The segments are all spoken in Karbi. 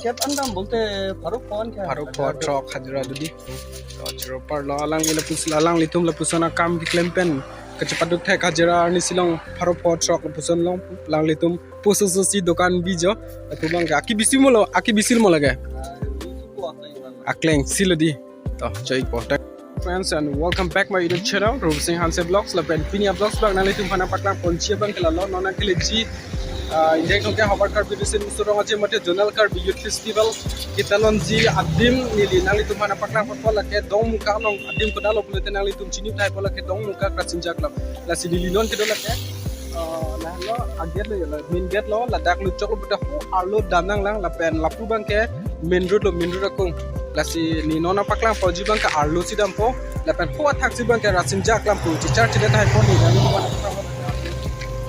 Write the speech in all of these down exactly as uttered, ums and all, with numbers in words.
Kep an dam bolte pharo pho an kya? Pharo pho throk hajira dodi. To choro parlo, alangli lapuson, alanglitum lapuson akam keklem pen kachepaduk thek hajira arnisi along pharo pho throk lapuson along alanglitum pusu susi dokan bijo. Lapu abangke aki bisil mo lo, aki bisil mo lake. Akleng si lo di. To, choi po. Friends, and welcome back my YouTube channel, Rupsing Hanse Vlogs. Lapen pini a-vlogs abang nanglitum aphan nangpaklang ponji abangke lalo, non nangkeleji, ah, India Thongkep Havar Karbi Riso Nimso Rong Aje mate Zonal Karbi Youth Festival ketalonji adim neli nanglitum aphan nangpaklang ponpo. Lake Dongmukak along, adim konatlo pulote nanglitum chini thai po, lake Dongmukak Rasinja Club. Lasi neli non kedo lake, ah, lahelo, a-gate lo, la main gate lo, ladak luchok lo puta ho arlo dam nanglang, lapen lapu abangke main road lo, main road akung. Lasi neli non nangpaklang ponji abangke arlo si dampo, lapen ho athak si abangke Rasinja Club pu chichar chine thai po, neli nanglitum aphan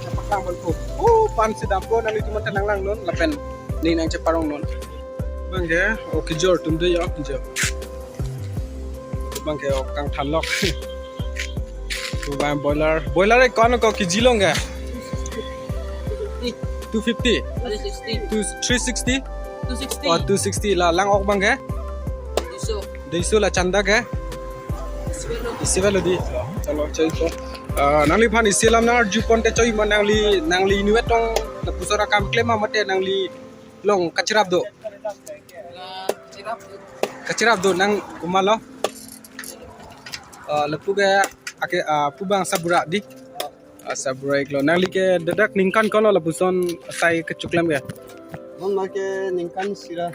nangpaklang ponpo. Ho pan si dampo, nanglitum aphan nanglang non, lapen neli nangcheparong non. Abangke, o kejor atum do ya, kejor. Abangke, o kangthan lok. Abang boiler, boiler e ko-an ko kiji long ke? Two fifty? Three sixty. Two, three sixty? Two sixty. Oh, two sixty. La lang-ok abangke? Dui so. Dui so, la chanda ke? Isi avelo di. Chalo, chalo. Ah, nangliphan isi alam nangarju ponte choi ma, nangli, nangli inutvet tong lapuson akam klem ma mate nangli along kachirap do? Kachirap do. Kachirap do, nang komatlo? Ah, lapu ke ake, ah, pu abang sabura di. Ah, sabura iklo. Nangli ke dadak ningkan ko-anlo lapuson asai kechoklem ke? Non ma ke ningkan isi ra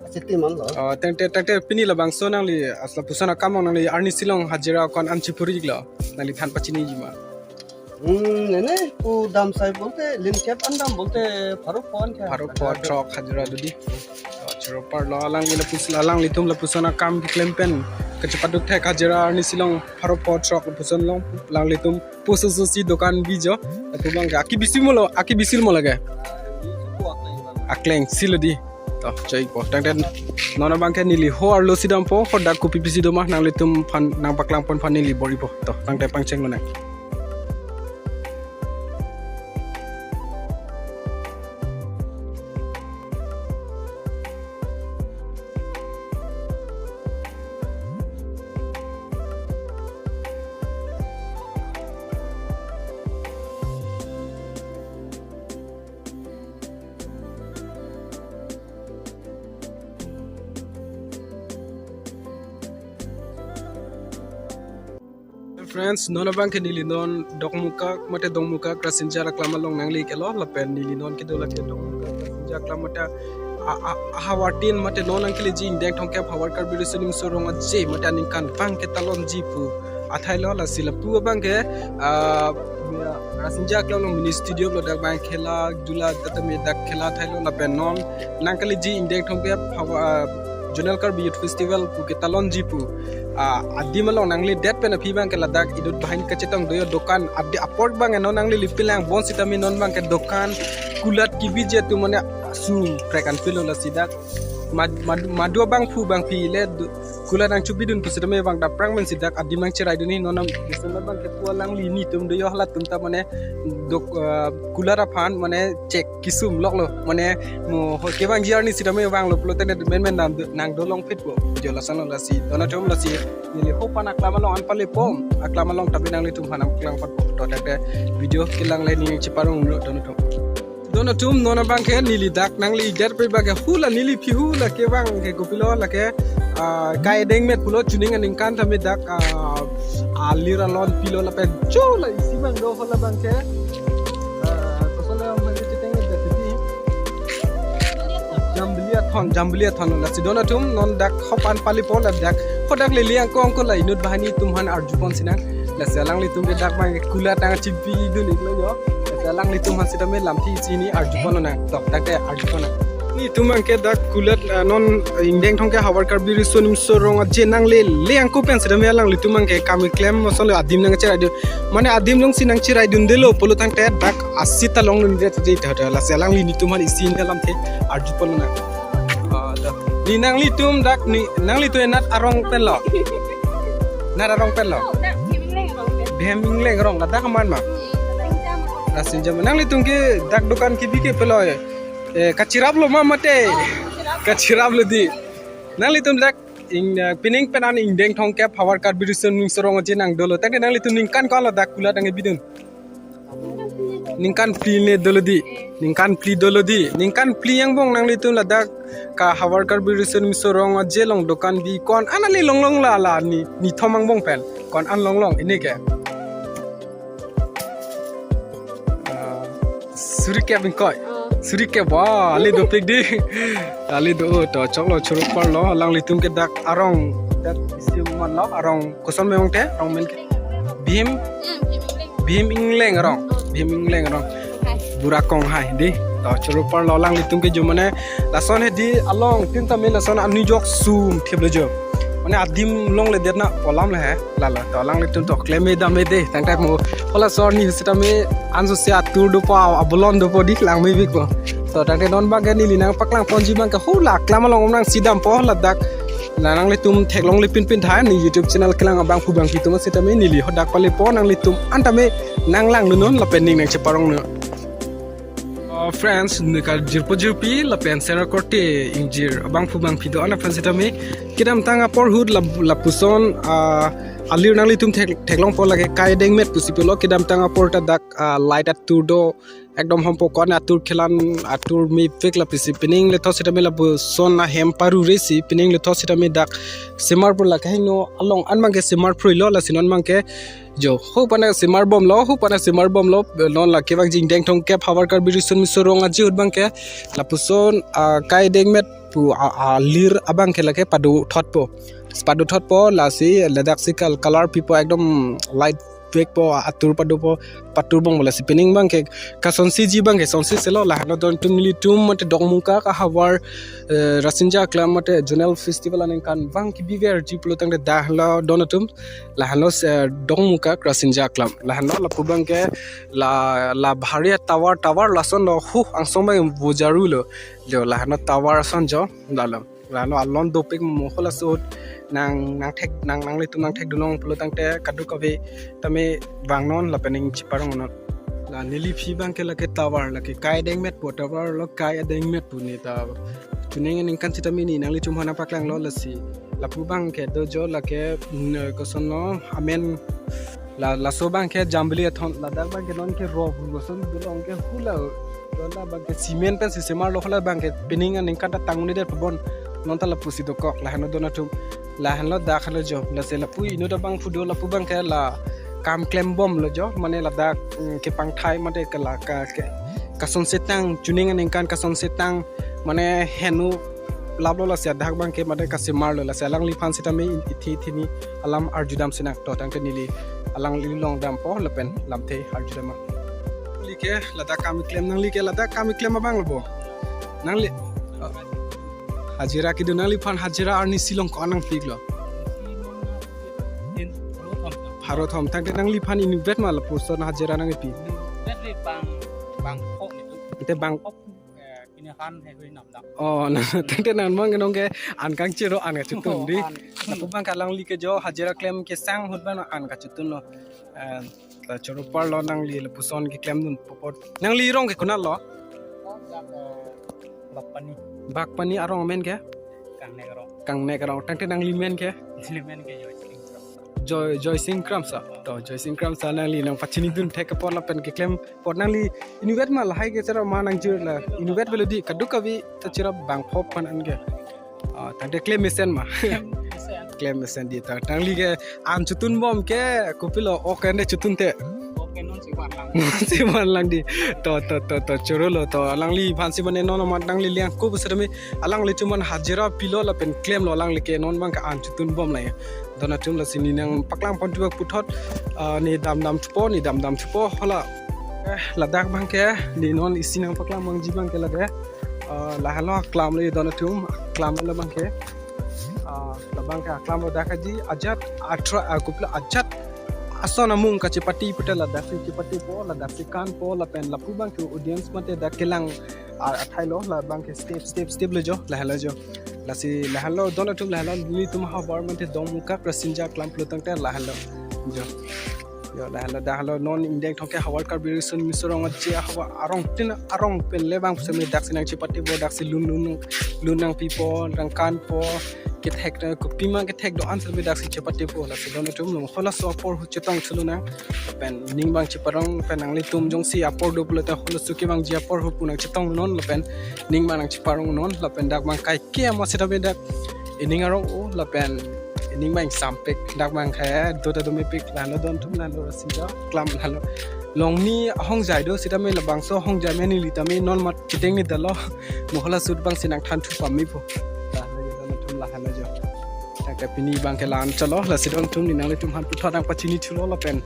achiti manlo. Ah, tangte, tangte pini labangso nangli, ah, lapuson akam nangli arnisi along hajira ko-an an chipuri iklo? Nangli than pachiniji ma? Hmm, nene, pu dam sai bolte, lin kep an dam bolte, pharo pho an kya? Pharo pho throk hajira dodi. To choro parlo, alangli lapuson, alanglitum lapuson akam keklem pen kachepaduk thek hajira arnisi along pharo pho throk lapuson along alanglitum pusu susi dokan bijo. Lapu abangke aki bisil mo lo, aki bisil mo lake. Akleng si lo di. To, choi po. Tangte non abangke neli ho arlo si dampo, ho dak kopi pisi do ma nanglitum aphan nangpaklang pon aphan neli bor-ipo. To, tangte pangcheng lonang. Friends, non abangke neli non Dongmukak mate Dongmukak Rasinja Club along nangli iklo, lapen neli non kedo lake Dongmukak Rasinja Club mate a, a, ahavar tin mate non nangkeleji India Thongkep Havar Karbi Riso Nimso Rong Aje mate aningkanvang ketalonji pu athai lo. Lasi lapu abangke, ah, Rasinja Club along mini stadium lo, dak abang khela dhula tame dak khela athai lo, lapen non nangkeleji India Thongkep Havar, ah, Zonal Karbi Youth Festival pu ketalonji pu, ah, adim along nangli det pen aphi abangke ladak inut banghini kachetong do yo dokan adi apor abang non nangli lipi lang bon sitame non abangke dokan kulat kebiji atum mane sum prek an pilo. Lasi dak mad-, mad-, madu abangphu abangpi le do-, kulat nangchobidun pusitame abang daprang men si dak adim nangcheraidun he non nam December abangke pu alangli netum do yo halatum ta mane dok, ah, kulat aphan mane chek kesum loklo, mane mo ho kevangji arni sitame vanglo pulote ne men men nang, nangdo longphit po. Jo lason lo. Lasi donatum lasi neli ho pan a-club along an pale po, a-club along tapi nanglitum aphan nangpaklang ponpo. To tangte video kelang le neli cheparong lo donatum. Donatum non abangke neli dak nangli det pe abangke hula neli aphi hula kevang ke kopilo lake, ah, kai dengmet pulo chuning aningkan tame dak, ah, alir alon pilo lapen cho la isi abang do hola abangke. Ah, koson la abang cheteng dak titi. Jambili athon, jambili athon. Lasi donatum non dak ho pan pale po ladak. Ho dak lele angko angko la inut banghini atum aphan arju pon sinang. Lasi alanglitum ke dak abang kulat nangchibidun iklo yo. Lasi alanglitum aphan sitame lamthe isi neli arju pon nang. To tangte arju pon nang. Netum abangke dak kulat, ah, non India Thongkep Havar Karbi Riso Nimso Rong Aje nanglele angko pen sitame alanglitum abangke kam keklem ason lo adim nangcheraidun. Mane adim along si nangcheraidundelo pulo tangte dak asit ta longdunde titi ta ta. Lasi alangli netum aphan isi neli lamthe arju pon nang. Ah, ta. Neli nanglitum dak neli nanglitum nat arong pen lo. Nat arong pen lo. Bhem Ingleng arong ladak aman ma. Rasinja ma. Nanglitum ke dak dokan kebi ke pelo e. Eh, kachirap lo ma mate. Oh, kachirap Kachirap lo di. Nanglitum dak ing, eh, pining pen an ingdeng thomkep havar Karbi Riso Nimso Rong Aje nang dolo. Tangte nanglitum ningkan ko-an ladak kulat nang bidun. Ningkan phli ne dolo di. Ningkan phli dolo di. Ningkan phli angbong nanglitum ladak ka havar Karbi Riso Nimso Rong Aje along dokan bi ko-an an ale longlong la la ni ni thom angbong pen. Ko-an an longlong ini ke. Ah, suri kep ingkoi. Oh. Suri kep, wah, ale dopik di. Ale do, to choklo choro parlo, alanglitum ke dak arong, dak isi man lo, arong koson memang te, arong men ke. Bhim, Bhim Ingleng arong, Bhim Ingleng arong. Burakong hai di. To choro parlo alanglitum ke jo mane lason he di along tin tame lason anujok sum thip lo jo. Mane adim longle det na polam le he. Lalo to alanglitum to klem me dam me de. Tangte mo hala sor ni sitame anso se atur dopo, abolon dopo di lang me bik po. To tangte non bang ke neli nangpaklang ponji bang ke hula klam along nangsi dampo ladak. La nanglitum theklongle pinpin tha ne YouTube channel kelang abangphu bangphi atum sitame neli hadak pale po, nanglitum an tame nanglang dun non lapen ning nangcheparong non. Oh, friends, ne ka jirpo jirpi lapen sera korte ingjir abangphu bangphi do-an aphan sitame kedamtang apor ahut lap-, lapuson, ah, alir nanglitum thek-, theklongpo lake Kai Dengmet pusi pulo, kedamtang apor ta dak, ah, light atur do, ekdom hompo ko-an atur kelang atur mepik la pusi pining lethot sitame lapuson ahem parure si pining lethot sitame dak semar pur lake heno along an bang ke semar pur lo, lasi non bang ke jo, ho pana semar bomlo, ho pana semar bomlo, non lake bang ingdeng thomkep havar Karbi Riso Nimso Rong Aje ahut bang ke lapuson, ah, Kai Dengmet pu a, alir abang ke lake pado thotpo. Pado thotpo lasi ladak si kal-, color pipo ekdom light black po, atur padopo, patur bom lasi pining bang ke kasonsi ji bang ke sonsi selo, lahenlo don atum nelitum mate Dongmukak ahavar, eh, Rasinja Aklam mate Zonal Festival aningkan bang ke biver ji pulo tangte dak lo don atum. Lahenlo, eh, Dongmukak Rasinja Aklam. Lahenlo lapu bang ke la, la bahari tower, tower lason lo hu angsong bang bojaru lo. Jo lahenlo tower ason jo lalo. Lahenlo alon dopik mo hala sot nang, nangthek, nang, nanglitum nangthek dunlong pulo tangte kadokave tame vangnon lapen nangcheparong non. La neliphi bang ke lake tower, lake Kai Dengmet pu tower lo, Kai Dengmet pu ne ta chuning aningkan sitame ne nanglitum aphan nangpaklanglo lasi. Lapu bang ke do jo lake, mm, koson lo amen la, laso bang ke Jambili athon, ladak bang ke non ke ro koson dulong ke hula, dona bang ke cement pen si semar lo hula bang ke pining aningkan ta tanguni det pabon non ta lapusi dokok lahenlo don atum. Lahenlo dak lo jo, lasi lapu inut abangphu do lapu bang ke la kam klem bomlo jo, mane ladak, mm, kepangthai mate ke la ka, ke, kason setang, chuning aningkan kason setang, mane heno laplo lasi adak bang ke mate kasemar lo, lasi alangliphan sitame in-, ithi ithi ni alam arjudam sinang, to tangte neli alangli along dampo lapen lamthe arjudam. Nangli ke ladak kam klem, nangli ke ladak kam klem abang lo bo. Nangli, hajira kedo, nangliphan hajira arni silong ko-an nangpiklo? Pharo thom. Tangte nangliphan inutvet ma lapuson hajira nangpi? Inutvet le bang, bang phok itu. Ante bang phok, eh, kini han he hui namdak. Oh, na, tangte nang mang nong ke an kangchiro an kachitun di. Oh, an. Lapu bang ke alangli ke jo hajira klem kesang ahut bang an kachitun lo. Eh, ta choro parlo nangli lapuson keklem dun popot. Nangli rong ke konat lo? Bakpani. Bakpani, arong amen ke? Kangnek arong. Kangnek arong. Tangte nangli men ke? Neli men ke Joy Singh Kram. Joy, Joy Singh Kramsa. To Joy Singh Kramsa nangli nangpachini dun thek apot lapen keklem apot nangli inutvet ma lahai ke chera ma nangjir la. Inutvet belo di kadokave ta chera bang phok pan an ke. Ah, tangte klem mesen ma. Klem mesen. Klem mesen di ta. Nangli ke an chitun bom ke kopilo, ok ende chitun te. Ok non si van lang. Si van lang di. To, to, to, to, choro lo to. Alangliphan si mane non amat nangli liang ko besar mi. Alanglitum an hajira pilo lapen klemlo, alangli ke non bang ke an chitun bom la ya. Don atum lasi ne nangpaklang pon tubak puthot, ah, ne dam dam thupo, ne dam dam thupo, hala. Eh, ladak bang ke, ne non isi nangpaklang bang ji bang ke lake. Ah, lahenlo aklam le don atum, aklam le bang ke. Ah, labang ke aklam ladak aji, ajat, atra, ah, kopilo ajat. Ason amung kachepate pute ladak si chepatepo, ladak si kanpo, lapen lapu bang ke audience mate dak kelang, ah, athai lo, labang ke step, step, step le jo, lahenlo jo. Lasi lahenlo don atum, lahenlo nelitum havar mate Dongmukak Rasinja Aklam pulo tangte lahenlo jo. Yo, lahelo, lahelo, non ingdeng thomkep havar Karbi Riso Nimso Rong Aje havar arong tin arong pen le bang seme daksi nangchepatebo, daksi lun lun lun nangpipo, nangkanpo, kethek na kopima kethek do-an seme daksi chepatebo. Lasi don atum, non halaso apor ahut chetong thulonang. Pen ning bang cheparong, pen nanglitum jongsi apor do pulote halaso kevangji apor ahut pu nangchetongnon, lapen ning bang nangcheparongnon, lapen dak bang kaike ama seta be dak ining arong-o, lapen ining bang sampik, dak bang ke do ta do mepik, lahelo don atum, lahelo Rasinja Klam, lahelo. Longni ahongjai do sitame, labangso ahongjai me neli tame non mat chiteng ni dalo, mo halaso ahut bang si nangthan thu pame po. Lahelo don atum, lahelo jo. Tangte pini bang ke la-an chotlo, lasi don atum, ne nanglitum aphan puthot nangpachini thulo lapen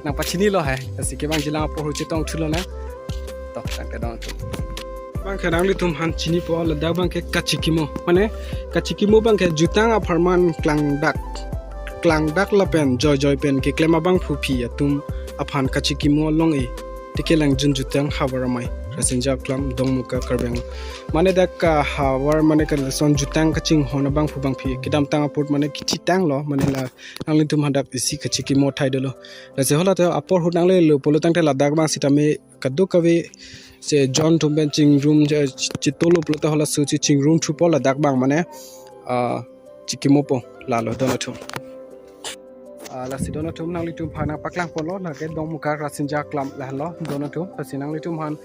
nangpachinilo hai. Lasi kevangjilang apor ahut chetong thulonang. To, tangte don atum. Bang ke nanglitum aphan chinipo, ladak bang ke kachikimo. Mane, kachikimo bang ke jutang apharman klangdak. Klangdak lapen joijoi pen keklem abangphu aphi atum aphan kachikimo long-e. Tikelangjun jutang havar amei. Rasinja Klam, Dongmuka, Karbi Anglong. Mane dak, ah, havar mane ke lason jutang kachinghon abangphu bangphi kedamtang apot mane kachitanglo, mane la nanglitum aphan dak isi kachikimo thai dolo. Lasi hala ta apor ahut nanglelo pulo tangte ladak bang sitame kadokave se John atum pen chingrum, eh, chitolo pulote halaso si chingrum thupo, ladak bang mane, ah, chikimopo, lahelo don atum. Ah, lasi don atum, nanglitum aphan nangpaklangponlo, lake Dongmuka Rasinja Klam, lahelo don atum, lasi nanglitum aphan,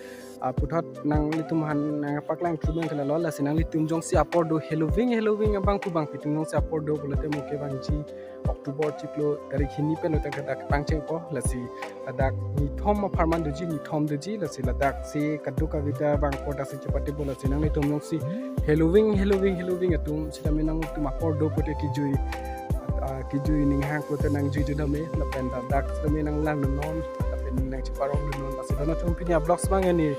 ah, puthot nanglitum aphan nangpaklang thu bang ke lahelo, lasi nanglitum jongsi apor do, heloving heloving abangphu bangphi atum jongsi apor do pulote mo kevangji October chiklo tarik hini pen lo tangte dak pangchengpo, lasi ladak nithom apharman doji, nithom doji, lasi ladak si kadokave ta bang apor daksi chepatebo, lasi nanglitum jongsi heloving heloving heloving atum sitame nangtum apor do pulote kejui, ah, kejui ninghang pulote nangjui do tame, lapen ladak sitame nanglangnon, lapen nangcheparongnon, lasi don atum pini avlogs bang ke ne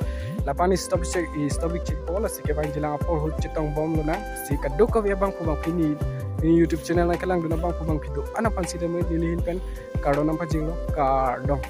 la-an stop chek, i stop chekpo, lasi kevangjilang apor ahut chetongbomlonang, si kadokave abangphu bangphi ne, ne YouTube channel nangkelangdun abangphu bangphi do-an aphan sitame neli ahin pen kardom nangpajirlo, kardom.